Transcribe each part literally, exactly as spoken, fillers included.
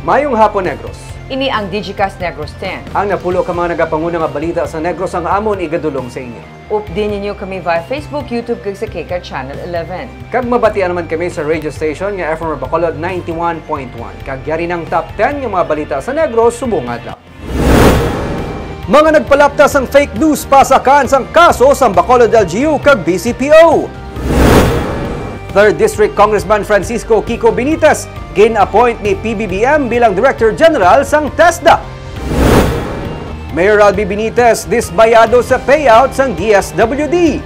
Mayong hapon, Negros. Ini ang Digicast Negros ten. Ang napulo ka mga nagapanguna nga balita sa Negros ang amon igadulong sa inyo. Update ninyo kami via Facebook, YouTube, kag sa K K Channel eleven. Kag mabatian naman kami sa radio station nga F M Bacolod ninety-one point one. Kag yari nang top ten nga mga balita sa Negros subong adlaw. Mga nagpalapta sang fake news, pasakan sang kaso sang Bacolod L G U kag B C P O. Third District Congressman Francisco Kiko Benitez gin-appoint ni P B B M bilang Director General sang TESDA. Mayor Ralby Benitez dismayado sa payout sang D S W D.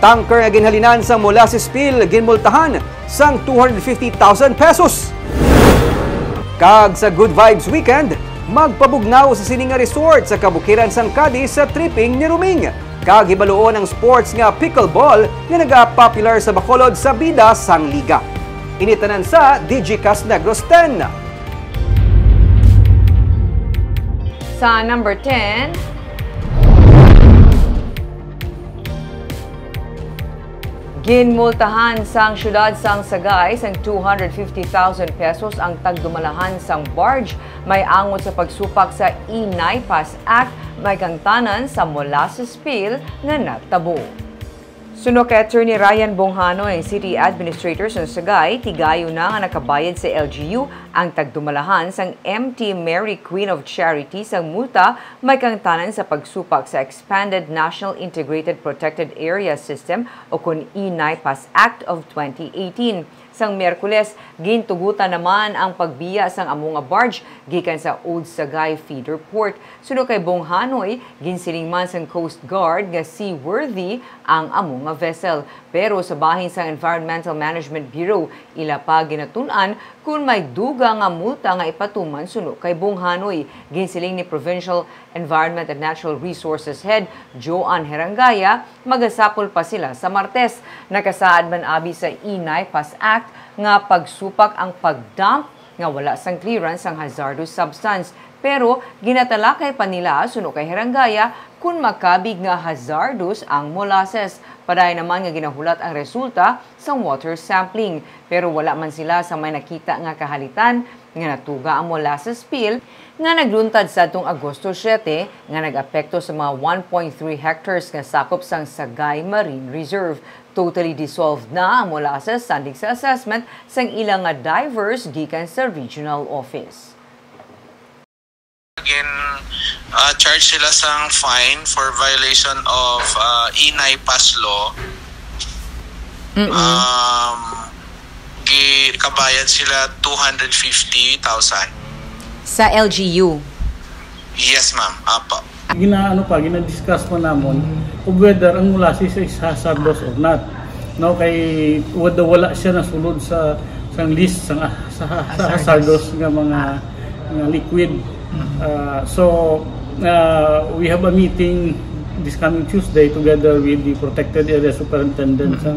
Tanker nga ginhalinan sang molasses spill ginmultahan sang two hundred fifty thousand pesos. Kag sa Good Vibes Weekend, magpabugnaw sa sini nga resort sa kabukiran sang Cadiz sa tripping ni Ruming. Kag hibaluon ang sports nga pickleball nga nagapopular sa Bacolod sa bida sang liga. Ini tanan sa Digicast Negros ten. Sa number ten, ginmultahan sang siyudad sang Sagay sang two hundred fifty thousand pesos ang tagdumalahan sang barge may angot sa pagsupak sa E-NIPAS Act may kangtanan sa molasses spill nga natabo. Suno kay Attorney Ryan Bonghano, ang City Administrator sa Sagay, tigayon na nga nakabayad sa L G U ang tagdumalahan sang M T Mary Queen of Charity sang multa may kangtanan sa pagsupak sa Expanded National Integrated Protected Area System o kon E-NIPAS Act of twenty eighteen. Sang Miyerkules, gintugutan naman ang pagbiya sang amo nga barge gikan sa Old Sagay Feeder Port. Suno kay Bonghanoy, ginsiling man sang Coast Guard nga seaworthy ang amo nga vessel. Pero sa bahin sang Environmental Management Bureau, ila pa ginatun-an kon may dugang nga multa nga ipatuman suno kay Bonghanoy. Ginsiling ni Provincial Environment and Natural Resources Head Joan Herangaya, magasapol pa sila sa Martes. Nakasaad man abi sa E-NIPAS Act nga pagsupak ang pag-dump nga wala sang clearance sang hazardous substance. Pero ginatalakay pa nila, suno kay Herangaya, kon makabig nga hazardous ang molasses. Padayon naman nga ginahulat ang resulta sang water sampling, pero wala man sila sa may nakita nga kahalitan nga natuga ang molasses spill nga nagluntad sadtong Agosto siete nga nag-apekto sa mga one point three hectares nga sakop sang Sagay Marine Reserve. Totally dissolved na ang molasses, sandig sa assessment sang ila nga divers gikan sa regional office. Gin, ah, charge sila sang fine for violation of, ah, E-NIPAS law. Mm-mm. Um, gi-, kabayad sila two hundred fifty thousand. Sa L G U? Yes, ma'am. Apo. Gina-, ano pa, gina-discuss pa namon kung whether ang molasses is hazardous or not. No, kay wala, wala siya nasulod sa, sa list sa, sa, sa hazardous nga mga, nga liquid. Uh, so, uh, we have a meeting this coming Tuesday together with the Protected Area Superintendent sa,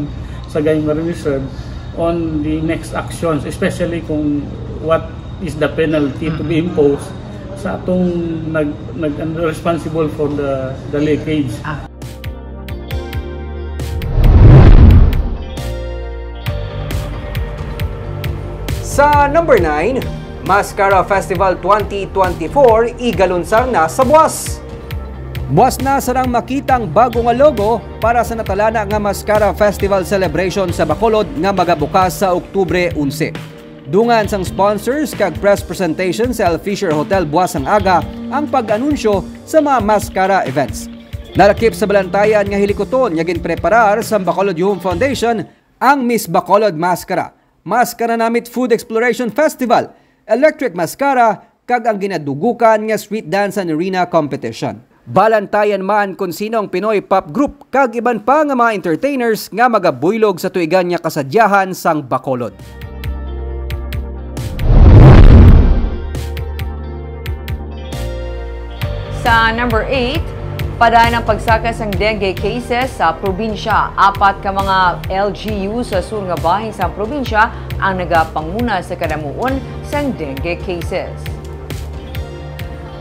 sa Sagay Marine Reserve on the next actions, especially kung what is the penalty to be imposed sa atong nag, nag, ano, responsible for the, the leakage. Ah. Sa number nine, Mascara Festival twenty twenty-four igalunsar na sa Buas. Buas na sarang makita ang bago nga logo para sa natalana nga Mascara Festival Celebration sa Bacolod nga magabukas sa Oktubre onse. Dungan sang sponsors kag press presentation sa El Fisher Hotel buas sang aga ang pag-anunsyo sa mga mascara events. Nalakip sa balantayan nga hilikuton nga ginpreparar sang Bacolod Youth Foundation ang Miss Bacolod Mascara, Mascara Namit Food Exploration Festival, Electric Mascara, kag ang ginadugukan nga Street Dance and Arena Competition. Balantayan man kon sino ang Pinoy pop group kag iban pa nga mga entertainers nga magabuylog sa tuigan nga kasadyahan sang Bacolod. Sa number eight, padayon ang pagsaka sang dengue cases sa probinsya. Apat ka mga L G U sa sur nga bahin sang probinsya ang nagapanguna sa kadamuon sang dengue cases.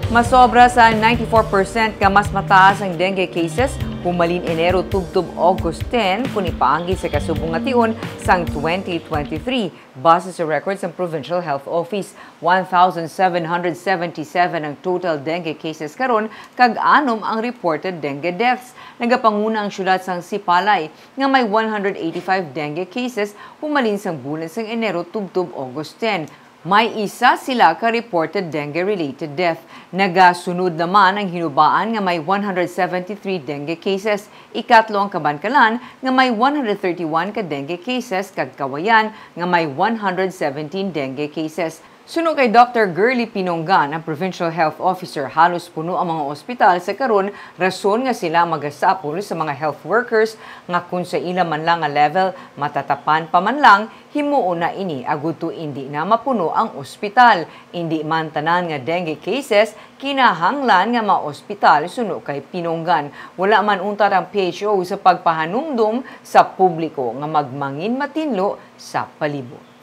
Masobra sa ninety-four percent ka mas mataas ang dengue cases humalin Enero tubtob August ten, kung ipaagi sa kasubong nga tion sang twenty twenty-three. Base sa record sang Provincial Health Office, one thousand seven hundred seventy-seven ang total dengue cases karon, kag anom ang reported dengue deaths. Nagapanguna ang siyudad sang Sipalay, nga may one hundred eighty-five dengue cases humalin sang bulan sang Enero tubtob August ten. May isa sila ka reported dengue-related death. Nagasunod naman ang Hinubaan nga may one hundred seventy-three dengue cases. Ikatlo ang Kabankalan nga may one hundred thirty-one ka dengue cases, kag Cauayan nga may one hundred seventeen dengue cases. Suno kay Doctor Girly Pinongan, ang Provincial Health Officer, halos puno ang mga ospital sa karon, rason nga sila magasapol sa mga health workers nga kung sa ila man lang nga level matatapan pa man lang, himuon na ini agud to indi na mapuno ang ospital. Indi man tanan nga dengue cases kinahanglan nga maospital, suno kay Pinongan. Wala man untat ang P H O sa pagpahanumdom sa publiko nga magmangin matinlo sa palibot.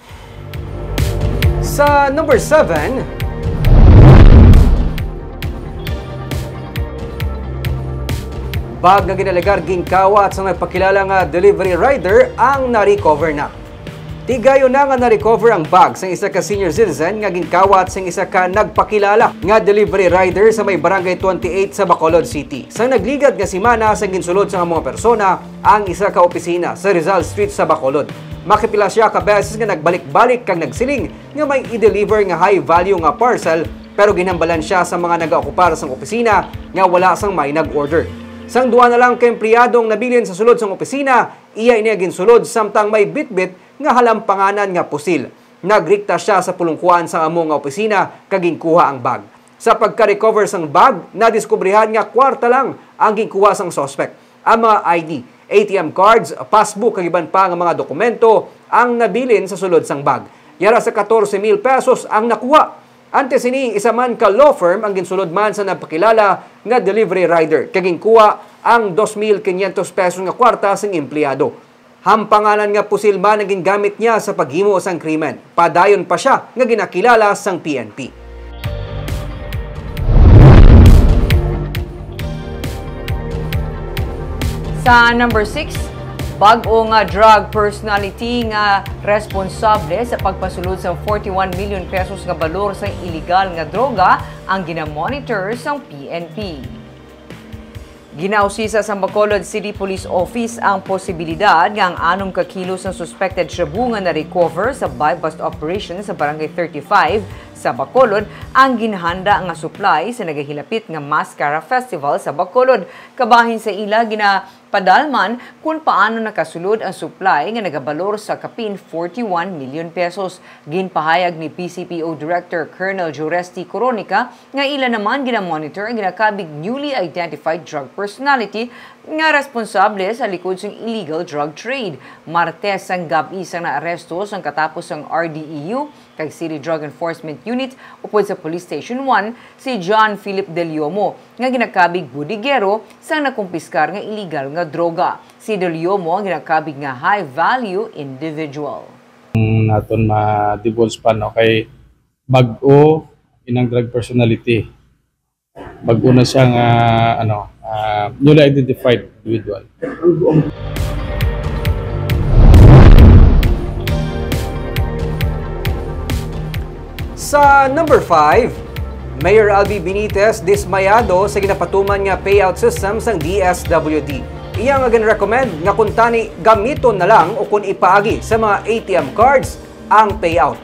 Sa number seven, bag nga ginalegar ginkawat sa nagpakilala nga delivery rider ang na-recover na. Tigayon na nga na-recover ang bag sang isa ka senior citizen nga ginkawat sang isa ka nagpakilala nga delivery rider sa may Barangay twenty-eight sa Bacolod City. Sa nagligad nga semana, sa ginsulod sang mga persona ang isa ka opisina sa Rizal Street sa Bacolod. Makapila siya ka beses nga nagbalik-balik kag nagsiling nga may i-deliver nga high value nga parcel, pero ginhambalan siya sa mga nagaokupar sang opisina nga wala sang may nag-order. Sang duha na lang ka empleyado ang nabilin sa sulod sang opisina, iya ini ginsulod samtang may bitbit nga halampanganan nga pusil. Nagrikta sia sa pulungkuan sang amo nga opisina kag ginkuha ang bag. Sa pagka-recover sang bag, nadiskubrihan nga kwarta lang ang ginkuha sang suspect. Ang mga I D, A T M cards, passbook kag iban pa nga mga dokumento ang nabilin sa sulod sang bag. Yara sa katorse mil pesos ang nakuha. Antes sini, isa man ka law firm ang ginsulod man sa nagpakilala nga delivery rider kag ginkuha ang dos mil quinientos pesos nga kwarta sang empleyado. Hampanganan nga pusil man ang gingamit niya sa paghimo sang krimen. Padayon pa sia nga ginakilala sang P N P. Sa number six, bag-o nga drug personality nga responsable sa pagpasulod sa forty-one million pesos nga balor sang iligal nga droga ang ginamonitor sang P N P. Ginausisa sang Bacolod City Police Office ang posibilidad nga ang anom ka kilo sang suspected shabu nga na-recover sa buy-bust operation sa Barangay thirty-five sa Bacolod ang ginhanda nga supply sa nagahilapit nga Mascara Festival sa Bacolod. Kabahin sa ila, ginapadalman kon paano nakasulod ang supply nga nagabalor sa kapin forty-one million pesos. Ginpahayag ni P C P O Director Colonel Juresti Coronica nga ila naman ginamonitor ang ginakabig newly identified drug personality nga responsable sa likod sang illegal drug trade. Martes sang gab-i sang naaresto sang katapos sang R D E U kag City Drug Enforcement Unit upod sa Police Station one si John Philip Deliomo nga ginakabig bodigero sang nakumpiskar nga illegal nga droga. Si Deliomo ang ginakabig nga high-value individual. Ang naton ma-divulge pa, no, kay bag-o inang drug personality. Bag-o na siya nga, ano, ah, newly identified individual. Sa number five, Mayor Albi Benitez dismayado sa ginapatuman nga payout system sang D S W D. Iya nga ginrecommend nga kuntani gamiton na lang o kun ipaagi sa mga A T M cards ang payout.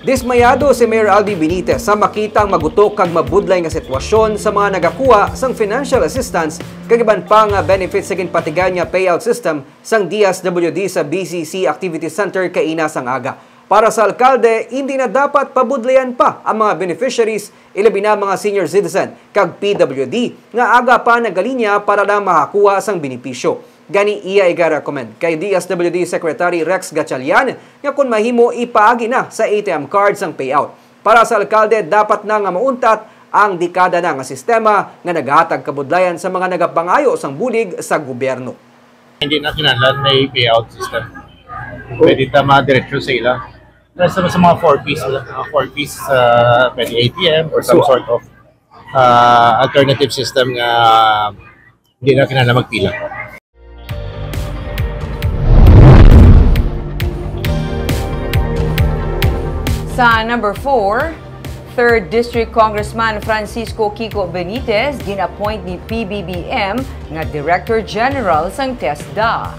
Dismayado si Mayor Albi Benitez sa makita ang magutok kag mabudlay nga sitwasyon sa mga nagakuha sang financial assistance kag iban pa nga benefits sa ginpatigayon nga payout system sang D S W D sa B C C Activity Center kaina sang aga. Para sa alkalde, hindi na dapat pabudlayan pa ang mga beneficiaries, ilabi na mga senior citizen kag P W D nga aga pa nagalinya para lang makakuha sang benepisyo. Gani, iya iga-recommend kay D S W D Secretary Rex Gatchalian nga kun mahimo, ipaagi na sa A T M cards ang payout. Para sa alkalde, dapat na nga mauntat ang dekada na nga sistema nga naghatag kabudlayan sa mga nagapangayo sang bulig sa gobyerno. Hindi na kinahanglan may payout system. Pwede ta madiretso sa ila. Basta sa mga four Ps, mga four Ps, ah, pwede A T M or some So, sort of ah, alternative system nga di na kinahanglan magpila. Sa number four, Third District Congressman Francisco Kiko Benitez gin-appoint ni P B B M nga Director General sang TESDA.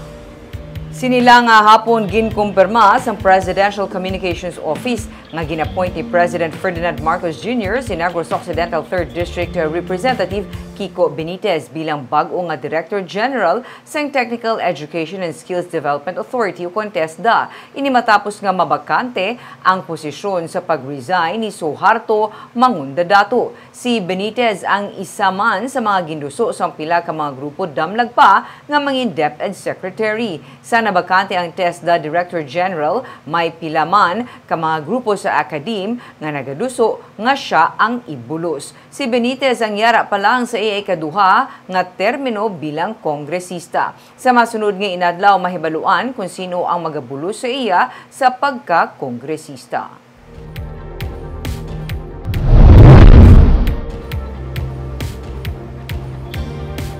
Sini lang nga hapon ginkumpirma sang Presidential Communications Office nga gin-appoint ni President Ferdinand Marcos Junior si Negros Occidental Third District Representative Kiko Benitez bilang bag-o nga Director General sang Technical Education and Skills Development Authority o kon TESDA. Ini matapos nga mabakante ang posisyon sa pag-resign ni Suharto Mangundadato. Si Benitez ang isa man sa mga ginduso sang pila ka mga grupo damlag pa nga mangin DepEd Secretary. Sa nabakante ang TESDA Director General, may pila man ka mga grupo sa academe nga nagaduso nga sia ang ibulos. Si Benitez ang yara pa lang sa iya ikaduha nga termino bilang kongresista. Sa masunod nga inadlaw, mahibaluan kon sino ang magabulos sa iya sa pagka-kongresista.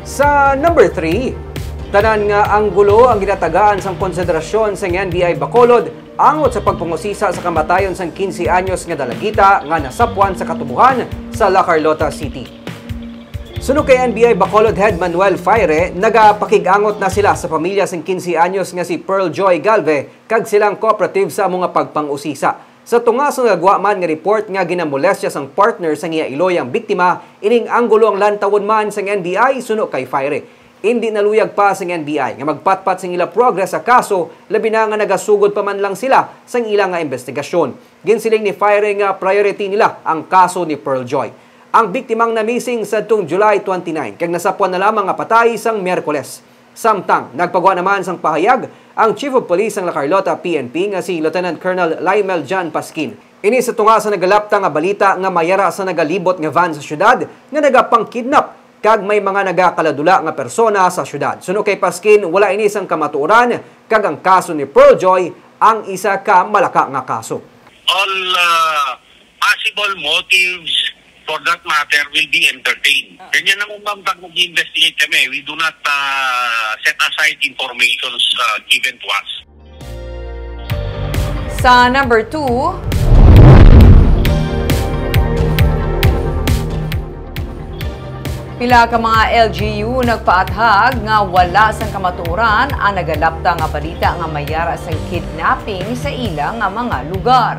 Sa number three, tanan nga anggulo ang ginatagaan sang konsiderasyon sang N B I Bacolod angot sa pagpangusisa sa kamatayon sang quince anyos nga dalagita nga nasapwan sa katubohan sa La Carlota City. Suno kay N B I Bacolod Head Manuel Faire, nagapakig-angot na sila sa pamilya sang quince anyos nga si Pearl Joy Galve kag silang cooperative sa amo nga pagpang-usisa. Sa tunga sa nagagwa man nga report nga ginamolestya sang partner sang iya iloy ang biktima, ining anggulo ang lantawon man sang N B I suno kay Fire. Indi naluyag pa sang N B I nga magpatpat sang ila progress sa kaso, labi na nga nagasugod pa man lang sila sang ila nga investigasyon. Ginsiling ni Fire nga priority nila ang kaso ni Pearl Joy. Ang biktimang na-missing sadtong July twenty-nine kag nasapwan na lamang nga patay sang Miyerkules. Samtang nagpagwa naman sang pahayag ang Chief of Police sang La Carlota P N P nga si Lieutenant Colonel Lymel John Pasquin. Ini sa tunga sa nagalapta nga balita nga may yara sa nagalibot nga van sa syudad nga nagapangkidnap kag may mga nagakaladula nga persona sa syudad. Suno kay Pasquin, wala ini sang kamatuoran kag ang kaso ni Pearl Joy ang isa ka malaka nga kaso. All uh, possible motives for that matter will be entertained. Ganyan naman ma'am pag nag-investigate kami, we do not uh, set aside informations uh, given to us. Sa number two, pila ka mga L G U nagpaathag nga wala sang kamatuoran ang nagalapta nga balita nga may yara sang kidnapping sa ila nga mga lugar.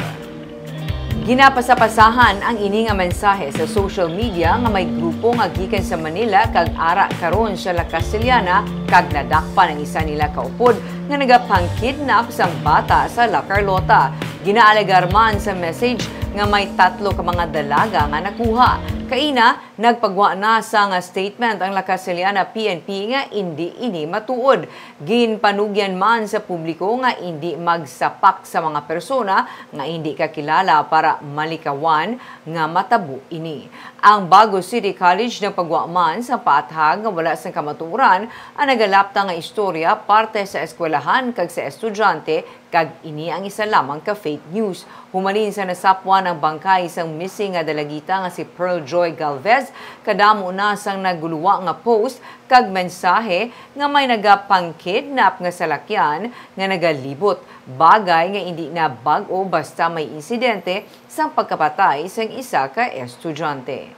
Ginapasapasahan ang ini nga mensahe sa social media nga may grupo nga gikan sa Manila kag ara karon sa La Castellana kag nadakpan ang isa nila ka upod nga nagapangkidnap sang bata sa La Carlota. Ginaalegar man sa message nga may tatlo ka mga dalaga nga nakuha. Kaina, nagpagwa na sang statement ang La Castellana P N P nga indi ini matuod. Ginpanugyan man sa publiko nga indi magsapak sa mga persona nga indi kakilala para malikawan nga matabo ini. Ang Bago City College nagpagwa man sa paathag nga wala sang kamatuoran ang nagalapta nga istorya parte sa eskwelahan kag sa estudyante, kag ini ang isa lamang ka fake news. Humalin sa nasapwan ang bangkay sang missing nga dalagita nga si Pearl Joy Galvez, kadamo na sang naguluwa nga post kag mensahe nga may nagapangkidnap nga salakyan nga nagalibot, bagay nga indi na bag-o basta may insidente sang pagkapatay sang isa ka estudyante.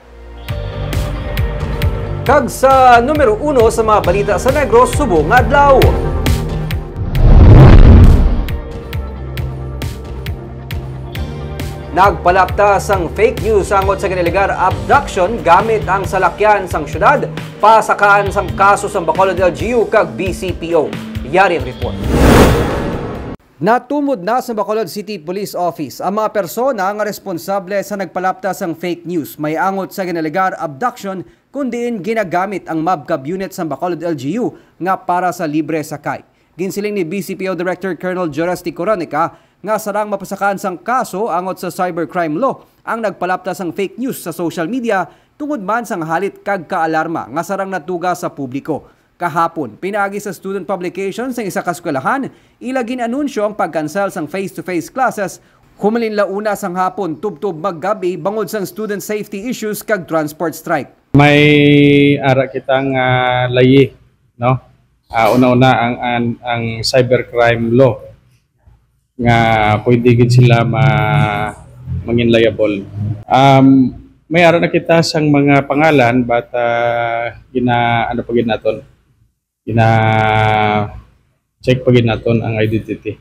Kag sa numero uno sa mga balita sa Negros subong nga adlaw. Nagpalapta sang fake news angot sa ginalegar abduction gamit ang salakyan sang syudad, pasakaan sang kaso sang Bacolod L G U kag B C P O. Yari ang report. Natumod na sa Bacolod City Police Office ang mga persona nga responsable sa nagpalapta sang fake news may angot sa ginalegar abduction, kun diin ginagamit ang MABCAB unit sa Bacolod L G U nga para sa libre sakay. Ginsiling ni B C P O Director Colonel Joresti Coronica nga sarang mapasakaan sang kaso angot sa cybercrime law ang nagpalapta sang fake news sa social media tungod man sang halit kag kaalarma nga sarang natuga sa publiko. Kahapon, pinaagi sa student publication sang isa ka eskwelahan, ila gin-anunsyo ang pag-cancel sang face-to-face classes Humalin la una sang hapon, tubtob maggab-i bangod sang student safety issues kag transport strike. May ara kita nga layi, no? Ah, una-una ang, ang, ang cybercrime law nga pwede gid sila ma-, mangin liable. Um, may ara na kita sang mga pangalan, but, ah, gina-, ano pa gid naton? Gina-check pa gid naton ang identity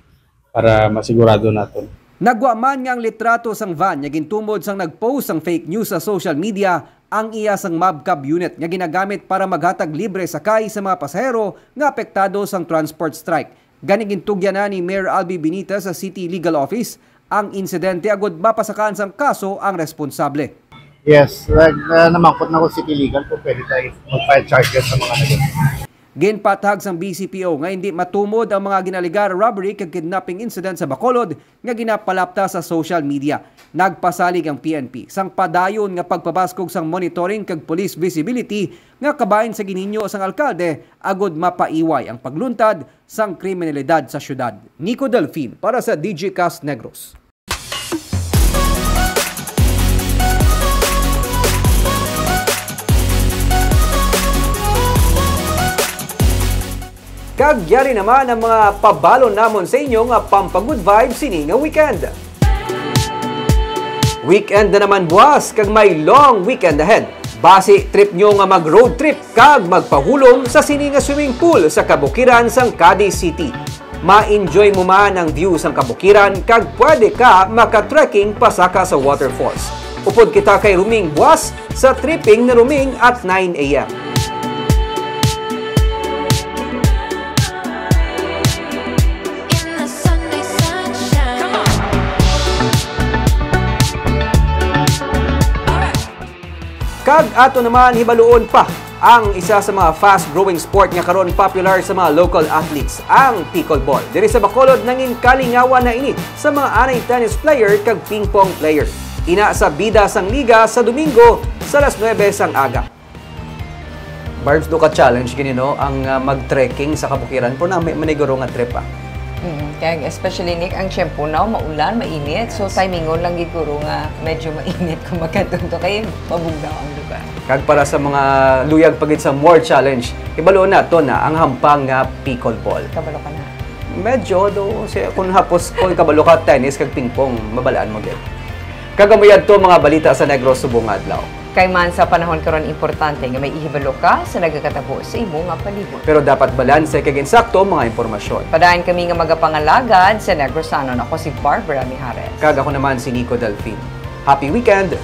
para masigurado naton. Nagwa man nga ang litrato sang van nga gintumod sang nag-post sang fake news sa social media ang iya sang MAVCAB unit nga ginagamit para maghatag libre sakay sa mga pasahero nga apektado sang transport strike. Gani, gintugyan na ni Mayor Albi Benitez sa City Legal Office ang insidente agud mapasakaan sang kaso ang responsable. Yes, nag-, ah, namangkot na ko City Legal kung pwede tayo mag-file charges sa mga nag- Ginpatahag sang B C P O nga hindi matumod ang mga ginalegar robbery kag kidnapping incident sa Bacolod nga ginapalapta sa social media. Nagpasalig ang P N P sang padayon nga pagpabaskog sang monitoring kag police visibility nga kabahin sa ginhinyo sang alkalde agud mapaiway ang pagluntad sang kriminalidad sa syudad. Nico Delfin para sa Digicast Negros. Kag yari naman ang mga pabalon namon sa inyo nga pampagood vibe sini nga weekend. Weekend na naman buwas, kag may long weekend ahead. Basi trip nyo nga mag-road trip kag magpahulom sa sini nga swimming pool sa kabukiran sang Cadiz City. Ma-enjoy mo man ang view sang kabukiran kag pwede ka maka-trekking pasaka sa waterfalls. Upod kita kay Ruming buwas sa Tripping ni Ruming at nine a m. Kag ato naman hibaluon pa ang isa sa mga fast-growing sport nga karon popular sa mga local athletes, ang pickleball. Diri sa Bacolod, nangin kalingawan na ini sa mga anay tennis player kag ping pong player. Ina sa bida sang liga sa Domingo sa alas nuebe sang aga. Barbs, do ka challenge gini, no, ang, ah, mag-trekking sa kabukiran, pero na may maniguro nga trip, ah. Mm, kaya especially, Nick, ang tiyempo now, maulan, mainit. So, yes, timingon lang gid guro nga medyo mainit kung magkadto kay mabugnaw ang lugar. Kag para sa mga luyag pa gid sa more challenge, ibalo nato na ang hampang nga pickleball. Kabalo ka na? Medyo, do, si, kung hapos, kung kabalo ka, tennis kag pingpong, mabalaan mo gid. Kag amo yadto mga balita sa Negros subong nga adlaw. Kay man sa panahon karon, importante nga may ihibalo ka sa nagakatabo sa imo nga palibot. Pero dapat balanse kag insakto ang mga impormasyon. Padayon kami nga magapangalagad sa Negrosanon. Ako si Barbara Mijares. Kag ako naman si Nico Delfin. Happy weekend!